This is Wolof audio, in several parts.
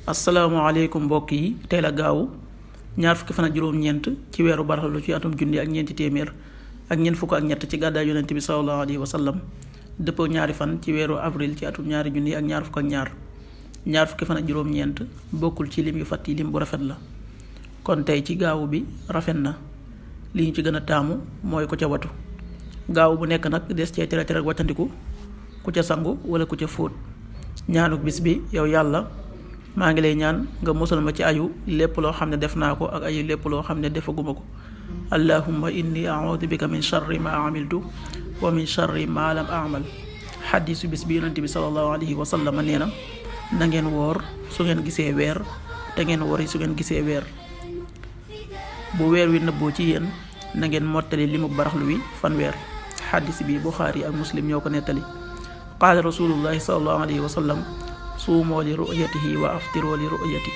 asalaamaaleykum mbokk yi tey la gaawu ñaar fukki fan ak juróom-ñeent ci weeru baraxlu ci atum junni ak ñeenti téeméer ak ñeent fukk ak ñett ci gàddaay yonent bi sallallahu alayhi wa sallam dëppoo ñaari fan ci weeru avril ci atum ñaari junni ak ñaar fukk ak ñaar fukki fan ak juróom-ñeent bokkul ci lim yu fàtt yi lim bu rafet la. kon tey ci gaawu bi rafet na li ñu ci gën a taamu mooy ku ca watu gaawu bu nekk nag des cee tere ak wàccandiku ku ca sangu wala ku ca fóot ñaanuk bis bi yow yàlla maa ngi lay ñaan nga musal ma ci ayu lépp loo xam ne def naa ko ak ayu lépp loo xam ne defaguma ko allahumma inni a'udhu bika min sharri ma amiltu wa min sharri ma lam a'mal. xaddisu bis bi yonent bi sallallahu alayhi wa sallam nee na ngeen woor su ngeen gisee weer te ngeen wori su ngeen gisee weer. bu weer wi nëbboo ci yéen na ngeen mottali limu baraxlu wi fanweer. xaddis bi Buxaari ak Muslim ñoo ko nettali. qaala rasulullahi sallallahu alayhi wa sallam suumoo li ru'yatihi wa aftiroo li ru'yati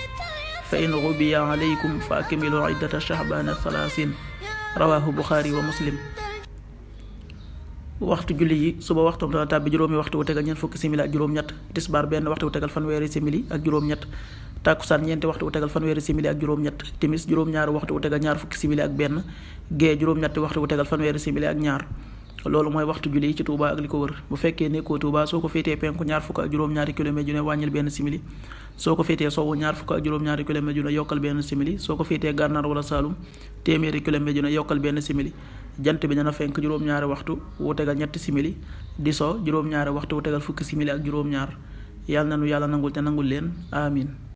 fa in ghubiya alaykum fa akmilu iddata shahbana 30 rawahu Buxaari wa Muslim. waxtu julli yi suba waxtu dana tàbbi juróomi waxtu wu tegal ñeent fukki simili ak juróom-ñett, tisbaar benn waxtu wu tegal fanweeri simili ak juróom-ñett, tàkkusaan ñeenti waxtu wu tegal fanweeri simili ak juróom-ñett, timis juróom-ñaari waxtu wu tegal ñaar fukki simili ak benn, gee juróom-ñetti waxtu wu tegal fanweeri simili ak ñaar. loolu mooy waxtu julli yi ci Touba ak li ko wër. bu fekkee nekkoo Touba soo ko féetee penku ñaar fukk ak juróom-ñaari kilomètre ju ne wàññil benn simili, soo ko féetee sowwu ñaar fukk ak juróom-ñaari kilomètre ju ne yokkal benn simili, soo ko féetee gànnaar wala Saalum téeméeri kilomètre ju ne yokkal benn simili. jant bi dana fenk juróom-ñaari waxtu wu tegal ñetti simili, di so juróom-ñaari waxtu wu tegal fukki simili ak juróom-ñaar. yàlla na nu yàlla nangul te nangul leen amin.